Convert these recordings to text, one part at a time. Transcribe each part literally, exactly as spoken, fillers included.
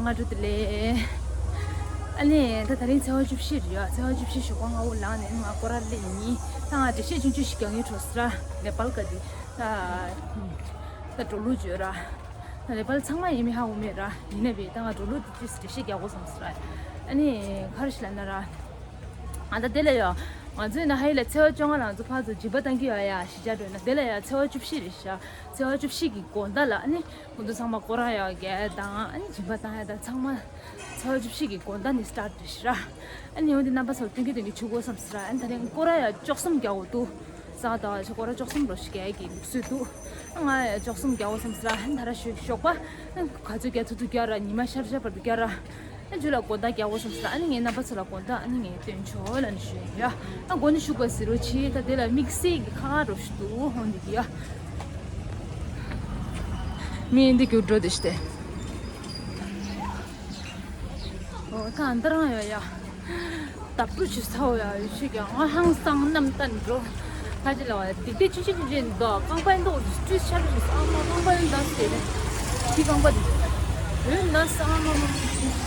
སྔ་དྲོ་བདེ་ལེགས། ཨ་ནི་ད་དེ་རིང་ཚེས་པ་བཅུ་བཞི་རེད་ཡ། ཚེས་པ་བཅུ་བཞི་ཞོགས་པ་སྔ་པོ་ལངས་ནས་ང་སྐོར་ར་སླེབས་ཡིན། ད་ང་འགྲེལ་བཤད་ཆུང་ཆུང་ཞིག་རྒྱག་ཡིན་འགྲོ་ཟེར་ར། ནེ་པཱལ་ག་དེ་ད་ད་འགྲོ་ལུགས་བརྗོད་ར། ད་ནེ་པཱལ་ཚང་མ་ཡིན་མིན་ཧ་གོ་མེད་ར། ཡིན་ནའི་བས་ད་ང་འགྲོ་ལུགས་དེ་ཅིག་འགྲེལ་བཤད་རྒྱག་དགོས་བསམ་ཟེར་ར། ཨ་ནི་ག་རེ་ཞིག་ལབ་ན་ར། ཨ་ད་དེ་ལ་ཡ། ང་ཚོའི་ནང་ཧ་ཡི་ལ་ཚེས་པ་བཅོ་ལྔ་ལ་ང་ཚོ་ཕར་ཚུར་སྦྱིན་པ་བཏང་གི་ཡོད་ཡ། གཞིས་ཆགས་འགྲོ་ན་དེ་ལ་ཡ་ཚེས་པ་བཅུ་བཞི་རེད་ཤག་ཚེས་པ་བཅུ་བཞི་གི་དགོང་དག་ལ་ཨ་ནི་ཁོང་ཚོ་ཚང་མ་སྐོར་ར་ཡག་གི་དང་ཨ་ནི་སྦྱིན་པ་བཏང་ཡག་དང་ཚང་མ་ཚེས་པ་བཅུ་བཞི་གི་དགོང་དག་ནས་སི་ཊར་ཊི་རེད་ཤག་ཨ་ནི་འོན་ཏེ་རྣམ་པ་ཚོར་སྟོན་གི་སྟོན་གི་བྱེད་དགོས་བསམ་ཟེར་ར། ཨ་ནི་ད་རིང་སྐོར་ར་ཡག་བཅུ་གསུམ་རྒྱག་དགོས་འདུག་ཟེར་ད་ཞག་སྐོར་ར་བཅུ་གསུམ་ལོ་ཞིག་རྒྱག་གི་ལུགས་སྲོལ་འདུག་ང་ཡ་བཅུ་གསུམ་རྒྱག་དགོས་བསམ་ཟེར་ར། ཨ་ནི་ད་ར་ཞོགས་པ་ག་ཚོད་རྒྱག་ཐུབ་ཐུབ་རྒྱག་ར། ཉི་མ་ཤར་ཤར་བར་དུ་རྒྱག་ར། ཨ་ཇུ་ལ་དགོང་དག་རྒྱག་དགོས་བསམ་ཟེར། ཨ་ནི་ངས་རྣམ་པ་ཚོ་ལ་དགོང་དག་ཨ་ནི་ངས་སྟོན་ཆོག་ལབ་ནས་ཞུ་ཡ། ཨ་མགོ་ནས་ཤུགས་པ་ཟེར་རོ་ཆེ། ད་དེ་ལ་དམིགས་བསལ་གྱི་ཁ་ཁ་འགྲོ་ཞུ་འདུག་ཧོན་འདི་གི་ཡ། མི་འདི་རྒྱུག་འགྲོ་དེ་ཤི་སྟེ། ཨོ་ད་འདི་རང་ཡོད་ཡ། ད་པུ་ཆུ་ཚ་བོ་ཡ་ཡོད་ཤི་ཀྱང་ང་ཧང་སང་རྣམ་ལྟ་འགྲོ། ཁ་ཅིག་ལ་བ་དེ་དེ་ཆུ་ཆུ་ཆུ་ཆུ་འདུག་རྐང་པ་འདུག་སྤྲུལ་ཆར་ཆུ་ཨ་མ་རྐང་པ་འདུག་ཟེར་རེད། ཁྱི་རྐང་པ་འདི་འོད་ན་སང་མ་མ་མ་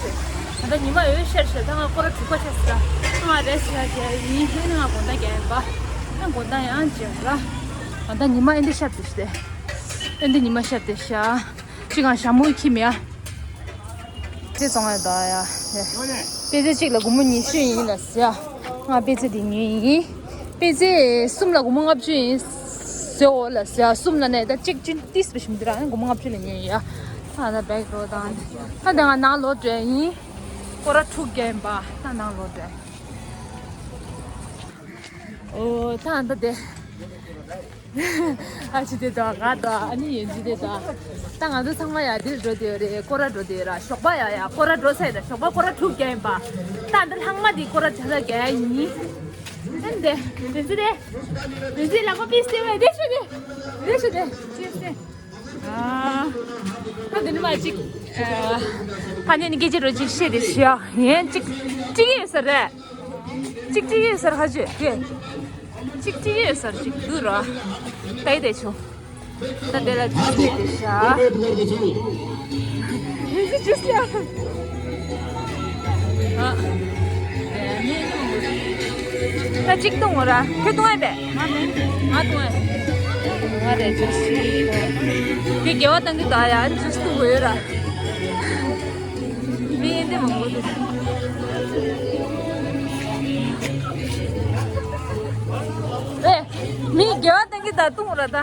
ཟེར། ད་ཉི་མ་འོད་ཤར་ཤར། ད་ང་སྐོར་ར་དྲུག་པ་ཆགས་སོང་། ད་ང་རེ་ཤར་ཤར་ཡིན། ཧེ་ན་ང་དགོང་དག་རྒྱག་ཡིན་པ། ད་དགོང་དག་ཡང་བྱེད་ར། ད་ཉི་མ་ཨེ་འདི་ཤར་དེ་ཤི་སྟེ། ཨེ་འདི་ཉི་མ་ཤར་དེ་ཤ། ཅི་གང་ཞྭ་མོ་ཁྱི་མེད་ཨ། ཅི་སོང་ཡ་ད་ཡ། པེ་ཙེ་གཅིག་ལ་སྒོར་མོ་ཉི་ཤུ་ཡིན་ལ་ཟེར། ང་པེ་ཙེ་དེ་ཉོས་ཡིན། པེ་ཙེ་གསུམ་ལ་སྒོར་མོ་ལྔ་བཅུ་ཡིན་ཟེར་འོ་ལ་ཟེར། གསུམ་ལ་ནས་ད་གཅིག་གཅིག་ཏིས་པ་ཞིམ་དུ་ར་སྒོར་མོ་ལྔ་བཅུ་ལ་ཉོས་ཡིན་ཡ། ད་ད་བེག་རོ་དང་། ད་ད་ང་ནང་ལོག་འགྲོ་ཡིན། སྐོར་ར་དྲུག་བརྒྱབ་ཡིན་པ། ད་ནང་ལོག་འགྲོ་ཡིན། ཨོ་ད་ད་དེ། ཨ་ཅི་དེ་དང་ང་དང་ཨ་ནི་ཡོན་ཅི་དེ་དང་། ད་ང་ཚོ་ཚང་མ་ཡ་འདིར་འགྲོ་དེ་ཡོད་རེད། སྐོར་ར་འགྲོ་དེ་ཡོད་ར། ཞོགས་པ་ཡ་ཡ་སྐོར་ར་འགྲོ་ས་ཡ་ད་ཞོགས་པ་སྐོར་ར་དྲུག་བརྒྱབ་ཡིན་པ། ད་འདི་ལྷག་མ་དེ་སྐོར་ར་བྱ་ས་རྒྱག་ཡ་ཡིན། ཨ་ནི་དེ་ཡོན་ཅི་དེ། ཡོན་ཅི་ལག་པ་པིས་དེ་བས་དེ་ཤོད་དེ། དེ་ཤོད་དེ། ཅེས་དེ། ཨ། ད་འདི་ནི་མ་ཅིག་ཨ། ཕ་ནི་ནི་སྐད་ཆ་རོ་ཅིག་བཤད་དེ་ཤོད་ཡ། ཡན་ཅིག་ཅིག་ཡོད་ས་རེད། ཅིག་ཅིག་ཡོད་ས་རེད་ཧ་ཅེ་ཀེ། ཅིག་ཅིག་ཡོད་ས་རེད་ཅིག་འདུག་ར། ད་ཡི་དེ་ཆུ། ད་དེ་ལ་ཅིག་ཅིག་དེ་ཤ། ཡིན་ཅི་ཅི་སི་ཡ། ཨ། ད་ཅིག་བཏུང་ར། ཁྱོད་བཏུང་ཨེ་བས། ང་བཏུང་ཨེ། ང་རེད་ཅི་སི། དེ་དགེ་བ་བཏང་གི་ད་ཡ་ཅི་སི་བཏུང་དགོས་ཡོད་ར། མི་ཡིན་དེ་མང་པོ་འདུག་ཨེ། མི་དགེ་བ་བཏང་གི་ད་བཏུང་ར་ད།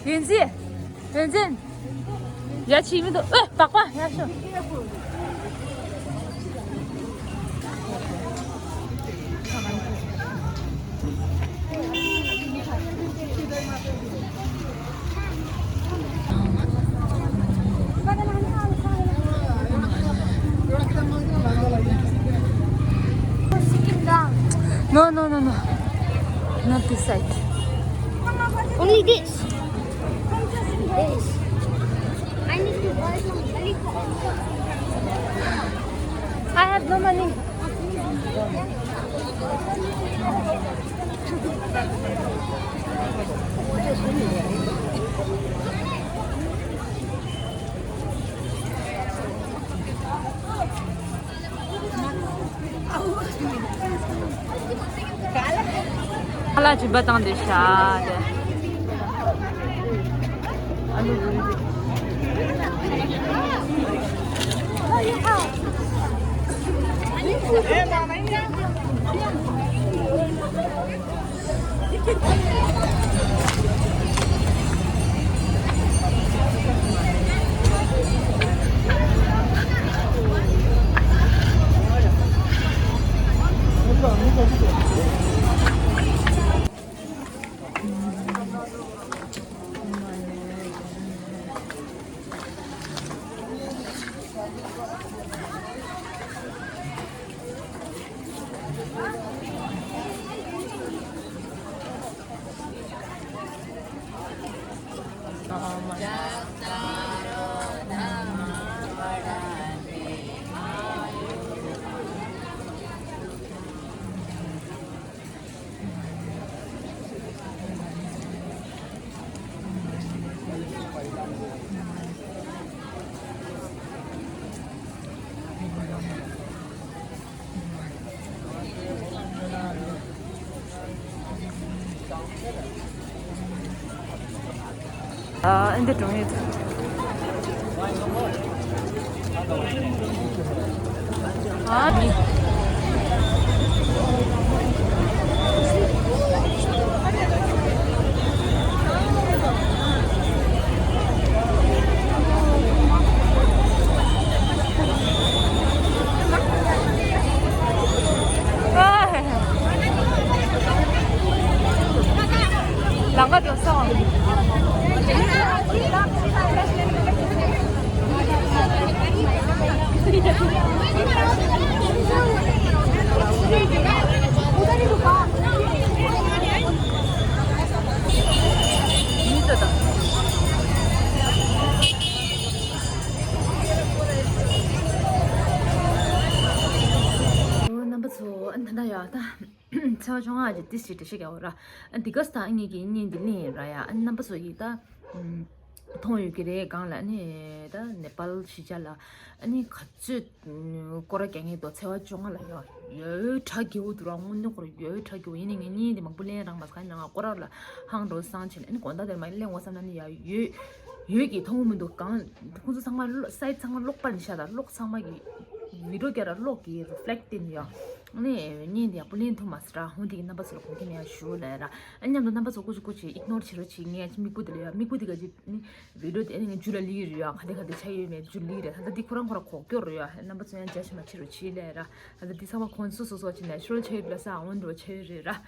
ཡིན་ཟི། ཡིན་ཟི། ཡ་ཆི་མི་འདུག་ཨེ་པག་པ་ཡ་ཤོ། No, no, no, no. Not this side. Only this. This. I need to buy some. I have no money. ཁ་ལག་སྦྱིན་པ་བཏང་དེ་ཤ་དེ། ཨ་ལུ་བུ་རེད། ཨ་འདི་གྲོང་ཡོད། ཨ་མི། ལང་ཀ་འགྲོ་སོང་། རྣམ་པ་ཚོ། ཨ་ད་ལྟ་ཡ་ད། ཚེས་པ་བཅོ་ལྔ་གི་ཏི་སི་འགྲེལ་བཤད་རྒྱག་འོ་ར། ཨ་འདི་ག་ས་ད་ཨ་ངེད་ཀྱི་གཉེན་འདི་ལེན་ཡིན་ར་ཡ། ཨ་རྣམ་པ་ཚོ་ཡིས་ད་མཐོང་ཡོད་ཀྱི་རེད། གང་ལ་ཨ་ནི་ད་ནེ་པཱལ་གཞིས་ཆགས་ལ་ཨ་ནི་ག་ཚོད་སྐོར་ར་རྒྱག་མཁན་འདུག་ཚེས་པ་བཅོ་ལྔ་ལ་ཡ་ཡོད་གྲ་རྒྱས་པོ་འདུག་ར། དངོས་གནས་ཁོ་ར་ཡོད་གྲ་རྒྱས་པོ་ཡིན་ནི་ངས་གཉེན་འདི་མང་པོ་ལེན་རང་མ་ཟ་ནི་ང་སྐོར་ར་ལ་ཧང་འགྲོ་སང་བྱས་ནས་ཨ་ནི་དགོང་དག་དེར་མ་ལེན་འོ་བསམ་ན་ནི་ཡ་ཡོད་ཡོད་ཀྱི་མཐོང་གི་མི་འདུག་གང་ཁོང་ཚོ་ཚང་མ་སའི་ཊི་ཚང་མ་གློག་པར་ནི་ཤ་དང་གློག་ཚང་མ་གི་བི་ཌི་ཡོ་རྒྱག་ར་གློག་གི་རི་ཕི་ལེག་ཊི་བསྟན་ཡོད། ནས་གཉེན་དེ་ཡག་པོ་ལེན་ཐུབ་མ་སོང་ར། ཧོན་དེ་གི་རྣམ་པ་ཚོ་ལ་གོང་ཁེ་མེད་ཡ་ཞུ་ལ་ཡ་ར། ཨ་མཉམ་དུ་རྣམ་པ་ཚོ་སྐུ་མཁྱེན་སྐུ་མཁྱེན་ཨིག་ནོར་བྱེད་རོགས་བྱེད། ངས་མིག་སྤུ་དེ་ལ་ཡ་མིག་སྤུ་དེ་ག་ཅི་ནི་བི་ཌི་ཡོ་དེ་ཨ་ནི་ངས་ཇུ་ལ་ལི་རེད་ཡ། ག་དེ་ག་དེ་ཆ་ཡོད་མེད་ཇུ་ལི་རེད། ད་ལྟ་འདི་ཁོ་རང་ཁོ་ར་གོག་སྐྱོར་རེད་ཡ། རྣམ་པ་ཚོ་ཡང་རྒྱ་ཆེ་མ་བྱེད་རོགས་བྱེད་ལ་ཡ་ར། ད་ལྟ་འདི་ཚང་མ་ཁོང་སོ་སོ་སོ་བྱེད་ནས་ཤོར་ཆ་ཡོད་ལ་ས་འོན་འགྲོ་ཆ་ཡོད་རེད་ར།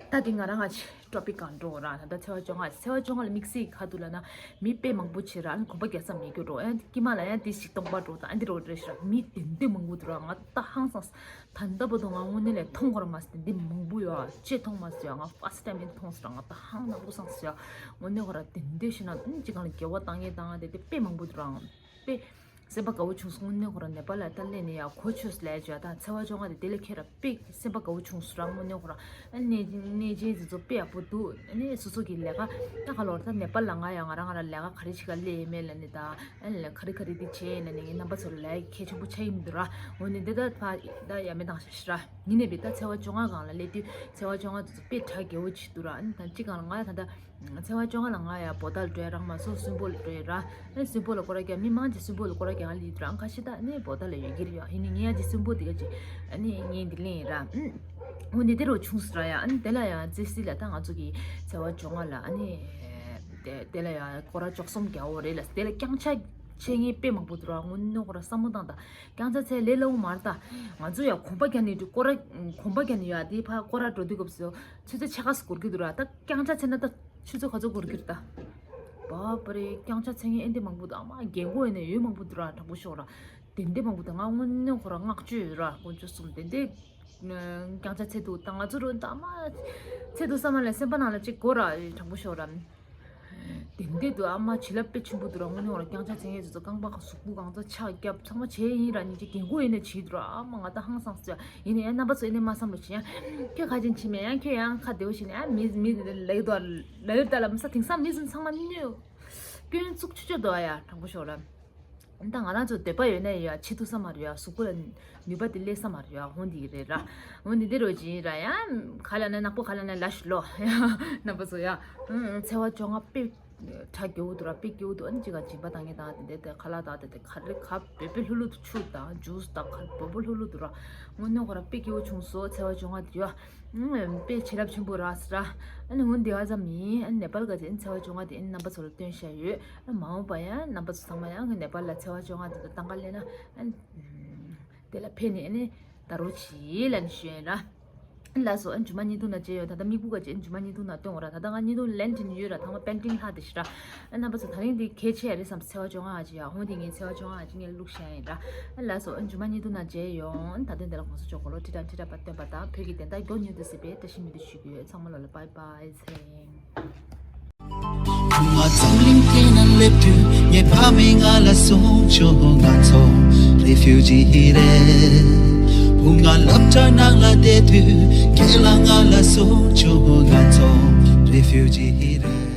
ད་དེ་ང་རང་ང་ཆེ་ཊོ་པིག་གང་འགྲོ་ར། ད་ལྟ་ཚེས་པ་བཅོ་ལྔ་ཚེས་པ་བཅོ་ལྔ་ལ་དམིགས་བསལ་ག་འདུག་ལབ་ན་མི་དཔེ་མང་པོ་བྱེད་ར། ཨ་ནི་གོམ་པ་རྒྱག་ས་མེད་རྒྱུ་འགྲོ། ཨ་ནི་དཀྱིལ་མ་ལ་ཡང་དེ་ཞིག་སྟོང་པ་འགྲོ་དང་ཨ་འདི་རོ་རེ་ཞིག་ར། མི་དེ་འདྲ་མང་པོ་འདུག་ར། ང་ད་ཧང་སངས། ད་ལྟ་བར་དུ་ང་དངོས་གནས་ལས་མཐོང་གོ་ར་མ་སོང་། དེ་འདྲ་མང་པོ་ཡོད་ཨ། ཅེས་མཐོང་མ་སོང་ཡ། ང་ཕར་སི་ཊི་ཊའིམ་ཡིན་མཐོང་སོང་ར། ང་ད་ཧང་ནག་པོ་སངས་སོང་ཡ། དངོས་གནས་ཁོ་ར་དེ་འདྲ་ཞིག་ན་ཨ་ནི་ཅི་གང་ལ་དགེ་བ་བཏང་ངེས་བཏང་ཨ་དེ་དེ་དཔེ་མང་པོ་འདུག་ར། དཔེ་སེམས་པ་དགའ་བོ་བྱུང་སོང་། དངོས་གནས་ཁོ་རང་ནེ་པ་ལ་ད་སླེབས་ནས་ཡང་གོ་ཆོད་ལས་བྱ་དང་ཚེས་པ་བཅོ་ལྔ་དེ་དེ་ལས་ཁྱེད་ར་དཔེ་སེམས་པ་དགའ་བོ་བྱུང་སོང་ར། དངོས་གནས་ཁོ་རང་ཨ་ནེ་ནེ་ཅན་དེ་ཚོ་དཔེ་ཡག་པོ་འདུག་ཨ་ནེ་སོ་སོ་གི་ལས་ཀ་ད་ག་ལོར་ད་ནེ་པ་ལ་ང་ཡང་ང་རང་ང་རང་ལས་ཀ་ག་རེ་ཞིག་ག་སླེབས་ཡས་མེད་ལ་ནི་ད་ཨ་ནེ་ལ་ག་རེ་ག་རེ་དེ་བྱས་ལ་ནི་ངའི་རྣམ་པ་ཚོ་ལ་ལས་ཀ་གལ་ཆེན་པོ་ཆགས་ཡིན་མི་འདུག་ར། འོ་ནི་འདི་ད་ཕ་ད་ཡ་མེད་དང་ཤ་ཤི་ར། ཡིན་ནའི་བི་ད་ཚེས་པ་བཅོ་ལྔ་སྒང་ལ་སླེབས་དུས་ཚེས་པ་བཅོ་ལྔ་དེ་ཚོ་དཔེ་གྲ་རྒྱས་པོ་བྱེད་འདུག་ར། ཨ་ནི་ད་ཅི་གང་ལ་ང་ཡང་ད་ད། ཚེས་པ་བཅོ་ལྔ་ལ་ང་ཡང་བོ་ཏཱ་ལ་འགྲོ་ཡ་རང་མ་སོང་། སུན་པོ་ལ་འགྲོ་ཡ་ར། ཨ་ནི་སུན་པོ་ལ་སྐོར་ར་རྒྱག་མི་མང་ཆེ་སུན་པོ་ལ་སྐོར་ར་རྒྱག་ལི་འདུག་ར། ཁ་ཤས་ད་ཨ་ནི་བོ་ཏཱ་ལ་ཡོད་ཀྱི་རེད་ཡ། ཡིན་ནའི་ངས་ཡ་ཅི་སུན་པོ་དེ་ག་ཅི་ཨ་ནི་ངས་འདི་ལེན་ཡིན་ར། ཨུམ། འོ་འདི་དེ་རུ་བྱུང་སོང་ར་ཡ། ཨ་ནི་དེ་ལ་ཡང་ཙི་སི་ལ་ད་ང་ཚོ་གི་ཚེས་པ་བཅོ་ལྔ་ལ་ཨ་ནི་དེ་དེ་ལ་ཡང་སྐོར་ར་བཅུ་གསུམ་རྒྱག་འོ་རེད་ལ། དེ་ལ་རྐྱང་ཆ་ཆེ་ངེས་དཔེ་མང་པོ་འདུག་ར། དངོས་གནས་ཁོ་ར་བསམ་བློ་བཏང་ད་རྐྱང་ཆ་ཚད་ལས་སླ་བོ་མ་རེད་ད། ང་ཚོ་ཡང་གོམ་པ་རྒྱག་ནས་འགྲོ་སྐོར་ར་གོམ་པ་རྒྱག་ནས་ཡ་དེ་ཕར་སྐོར་ར་འགྲོ་དུས་སྐབས་སུ། ཆུ་ཚོད་ཕྱེད་ཀ་ཙམ་འགོར་གྱི་འདུག་ར། ད་རྐྱང་ཆ་ཚད་ན་ད་ཆུ་ཚོད་ག་ཚོད་འགོར་གྱི་རེད་ད། བཱ་པ་རེ། རྐྱང་ཆ་ཚད་ངེས་ཨེ་འདི་མང་པོ་འདུག་ཨ་མ་རྒན་གོག་ཡིན་ན་ཡོད་མང་པོ་འདུག་ར། དྲང་པོ་ཤོད་ར། དེ་འདི་མང་པོ་འདུག་ང་དངོས་གནས་ཁོ་ར་བསྔགས་བརྗོད་ཡོད་ར། དཀོན་མཆོག་གསུམ། དེ་འདི་རྐྱང་ཆ་ཚད་འདུག་ད་ང་ཚོ་རུ་ད་ཨ་མ་ཚད་འདུག་བསམ་མ་ལ་སེམས་པ་ནང་ལ་ཅིག་གོ་ར། དྲང་པོ་ཤོད་ར། དེ་འདི་འདུག་ཨ་མ་བྱིན་རླབས་དཔེ་ཆེན་པོ་འདུག་ར། དངོས་གནས་ཁོ་ར་རྐྱང་ཆ་ཚད་ངེས་ཚོ་རྐང་པ་ག་གཟུགས་པོ་གང་ཚ་ཕྱག་རྒྱབ་ཚང་མ་བྱས་ཡིན་ར། ཉིན་གཅིག་རྒན་གོག་ཡིན་ན་བྱེད་འདུག་ར། ཨ་མ་ང་ད་ཧང་སངས་སོང་། ཡིན་ནའི་ཡང་རྣམ་པ་ཚོ་ཡིན་ནའི་མ་བསམ་བློ་བྱེད་ཡ། ཁྱོད་ག་ཅན་བྱེད་མེད་ཡང་ཁྱོད་ཡང་ཁ་བདེ་བོ་བྱེད་ནས་ཡང་མི་མི་ལ་ཡོད་དོ་ལ་ཡོད་ད་ལ་མི་ས་དེང་སང་མི་ཚོ་ཚང་མ་གནོད་སྐྱོན་བཙུགས་ཆུ་ཆོད་དོ་ཡ། དྲང་པོ་ཤོད་ར། ད་ང་རང་ཚོ་འདོད་པ་ཡོད་ན་ཡ་བྱེད་ཐུབ་ས་མ་རེད་ཡ། གཟུགས་པོ་ལ་ནུས་པ་དེ་སླེབས་ས་མ་རེད་ཡ། འོ་འདི་གི་རེད་ར། འོ་འདི་འདི་རོ་ཅིན་ར་ཡ། ག་ལ་ན་ནག་པོ་ག་ལ་ན་ལ་ཤི་ལོ་ཡ། རྣམ་པ་ཚོ་ཡ། ཚེས་པ་བཅོ་ལྔ་དཔེ། གྲ་རྒྱས་པོ་འདུག་ར། དཔེ་སྐྱིད་པོ་འདུག་ཨ་ནི་ཅི་ག་སྦྱིན་པ་བཏང་མཁན་དང་དེ་འདྲ་དེ་ཁ་ལག་དང་དེ་དེ་ག་རེ་ག་བེ་བེ་ལྷུ་ལྷུ་འདུག་ཆུ་དང་ཇུས་དང་ག་རེ་བོ་བོ་ལྷུ་ལྷུ་འདུག་ར། དངོས་གནས་ཁོ་ར་དཔེ་སྐྱིད་པོ་བྱུང་སོང་། ཚེས་པ་བཅོ་ལྔ་དེ་ཡོད། དཔེ་བྱིན་རླབས་ཆེན་པོ་རག་སོང་ར། ཨ་ནི་འོ་འདི་ག་ཙམ་ཡིན། ཨ་ནི་ནེ་པཱལ་ག་ཅི་ཨ་ནི་ཚེས་པ་བཅོ་ལྔ་དེ་ཨ་ནི་རྣམ་པ་ཚོ་ལ་སྟོན་བཞག་ཡོད། ཨ་མ་འོངས་པ་ཡང་རྣམ་པ་ཚོ་ཚང་མ་ཡང་ནེ་པཱལ་ལ་ཚེས་པ་བཅོ་ལྔ་དེ་ཚོ་བཏང་ག་སླེབས་ན་ཨ་ནི། དེ་ལ་ཕེབས་ནས་ཨ་ནི་ད་རོགས་བྱེད་ལབ་ནས་ཞུ་ཡིན་ར། ལགས་སོ། ཨ་ནི་མཇུག་མ་བརྙན་ཐུང་ནང་མཇལ་ཡོང་། ད་ལྟ་མིག་སྤུ་ག་ཅིག་ཨ་ནི་མཇུག་མ་བརྙན་ཐུང་ནང་སྟོན་འོ་ར། ད་ལྟ་ང་བརྙན་ཐུང་ལེན་བྱེད་ནས་ཡོད་ར། ཚང་མ་པེན་ཊིང་ལྷག་དེ་ཞིག་ར། ཨ་རྣམ་པ་ཚོ་ད་རིང་འདི་གལ་ཆེ་རེད་བསམ། ཚེས་པ་བཅོ་ལྔ་ཨ་ཅི་ཡ་ཧོང་དེ་ངས་ཚེས་པ་བཅོ་ལྔ་ཨ་ཅི་ངས་བླུགས་བཞག་ཡིན་ར། ཨ་ལགས་སོ། ཨ་ནི་མཇུག་མ་བརྙན་ཐུང་ནང་མཇལ་ཡོང་། ཨ་ནི་ད་དོན་དེ་ལ་གོང་ས་མཆོག་གོ་ལོ་ཁྲི་ཕྲག་ཁྲི་ཕྲག་པ་སྟོན་པ་དང་བོད་ཀྱི་བདེན་མཐའ་མགྱོགས་མྱུར་དུ་གཟིགས་པའི་བཀྲ་ཤིས་སྨོན་འདུན་ཞུ་གི་ཡོད། ཚང་མ་ལོ་ལ་བཱའི་བཱའི་ཟེར། བུ་ང་འཛམ་གླིང་སྟེང་ན་སླེབས་དུས་ངའི་ཕ་མས་ང་ལ་གསུངས་བྱུང་། ང་ཚོ་རེ་ཕིའུ་ཇི་རེད། བུ་ང་སློབ་གྲྭ་ནང་ལ་བསྡད་དུས་ཁྱེད་ལ་ང་ལ་གསུངས་བྱུང་། ང་ཚོ་རེ་ཕིའུ་ཇི་རེད།